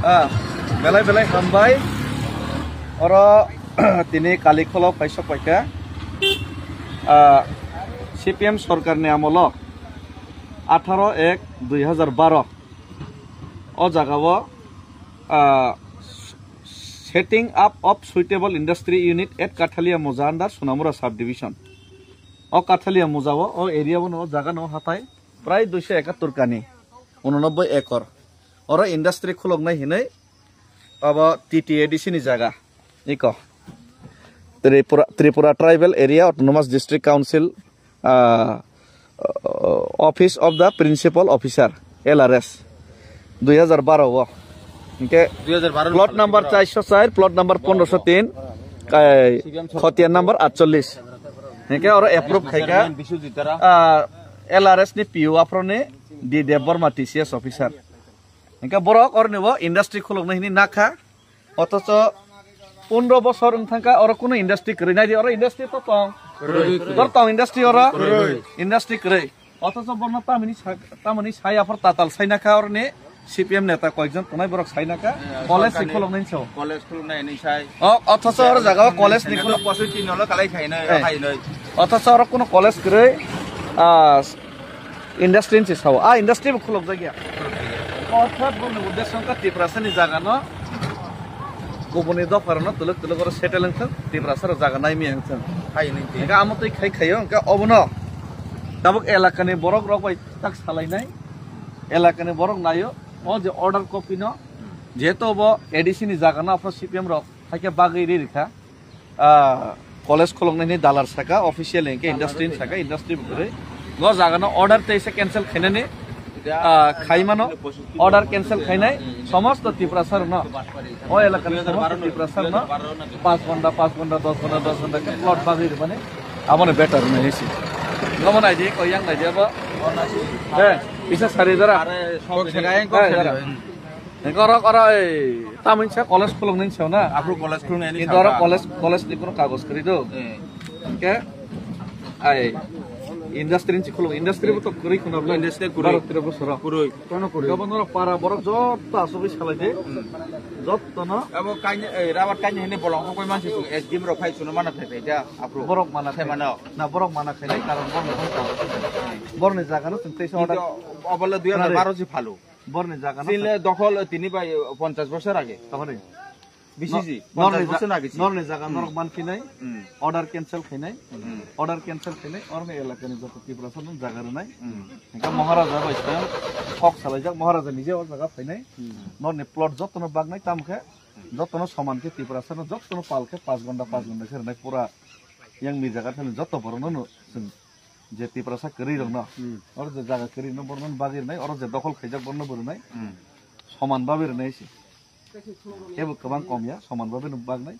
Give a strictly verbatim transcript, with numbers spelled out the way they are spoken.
Ah, belai belai hambai. Oro tini kali kholo paisok paikha. Ah, C P M sorkar ni amolo atharo ek dui hazar baro o jaga o, ah, setting up of suitable industry unit at Kathalia Moja under Sonamura subdivision. O Kathalia Moja o, o area o no, o jaga no hatai prai duiso ekattor kani, unonoboi ekor. Oro industry khuloknai hinwi abo T T A D C ni jaga. Iko Tripura, Tripura Tribal Area Autonomous District Council, ah, Office of the Principal Officer, L R S, dui hazar baro o. Hinkhe dui hazar baro plot number char sho char, plot number pondro sho tin, kai khotiya number atchollis. Hinkhe oro approve khaikha, ah, L R S ni P O aphro ni D Debbarma T C S officer. Hinkhe borok oroni bo industry khuloknai hinwi nakha. Othocho pondro bosor wng thangkha, oro kunu industry kwrwi. Naidi, oro industry to tong. Kwrwi, kwrwi. Dor tong industry oro? Kwrwi. Industry kwrwi. Othocho bono tamoni sa-, tamoni sai aphor tatal saina kha oroni C P M neta koyekjon tongnai borok saina kha. Eh, college sorkarni khuloknai hinwi sao. College khuloknai hinwi sai. O, othocho oro jaga o college ni khulok- Poso tin holo kalai khainai, eh, khainai. Othocho oro kunu college kwrwi, ah, Industry hinwi sao. Ah, industry bo khulokjak ya. Orthat boni uddesho wngkha Tiprasa ni jaga no kubuni dopha rok no twlwk twlwk oro settle wngthwng, Tiprasa rok jaga nai maya wngthwng. Hai nai ti. Hingkhe amo twi khai khaio, hingkhe obono tabuk elaka ni borok rok bai tak salainai, elaka ni borok naio, o je order copy no, jehetu obo A D C ni jaga no, aphano C P M rok haikhe bagwi ri rikha. Ah, college khuloknai ni dalar saka, official hinkhe industry ni saka, industry bo kwrwi. Go jaga no order tei se cancel khainani, ah, khaimano, order cancel khainai, somosto Tiprasa rokno, o elaka ni somosto Tiprasa rokno, panch ghonta, panch ghonta, dos ghonta, dos ghonta khe plot bagwi rwmani, aboni better hinwi si. Gomon naidi, koi yang naidi abo. Eh, isa sari dara. Kok sekai, kok sekai. Hingke oro, oro, ei, tamoni sa college khuloknai sao na? Aphuru college khuloknai hinwi sao na? Oro college, college ni kuno kagoj kwrwi do. Eh. Hingke, ai, industry ni khulok, industry bo to kwrwi khuna bwle. Industry kwrwi. Baro tero bosoro. Kwrwi. Kono kwrwi. Gabon oro para borok jotto asugwi salai de. Hmm. Jotto no. Abo kaini, ei, rabar kaini hinwi bolong hokoi mansi sung S D M rok phai suno mana phai phai da, aphuru. Borok mana khai mano. Na borok mana khainai karon borok ni kagoj. Borok ni jaga no chwng teisa order. Obole dui hazar baro si phalu. Borni jaga no. Chini le dokhol tini bai ponchash bosor age. Tongoni. Bisi si, norni ponchash bosor age si. Norni jaga norok manphinai, hmm, order cancel khainai, hmm, order cancel khainai, orni elaka ni joto Tiprasa no jaga rwnai. Hmm. Hingke Maharaja bai se kok salaijak, Maharaja nije o jaga phainai. Hmm. Norni plot jotono bagnai, tamo khe jotono soman khe Tiprasa no jotono pal khe panch ghonta, panch ghonta khe rwnai pura yang ni jaga thani joto borok no no chwng je Tiprasa kwrwi rok no. Hmm. Oro je jaga kwrwi no borno bagwi rwnai, oro je dokhol khaijak borno bo rwnai. Hmm. Soman bagwi rwnai se. Kebo kwbang kom ya, soman bagwi no bagnai.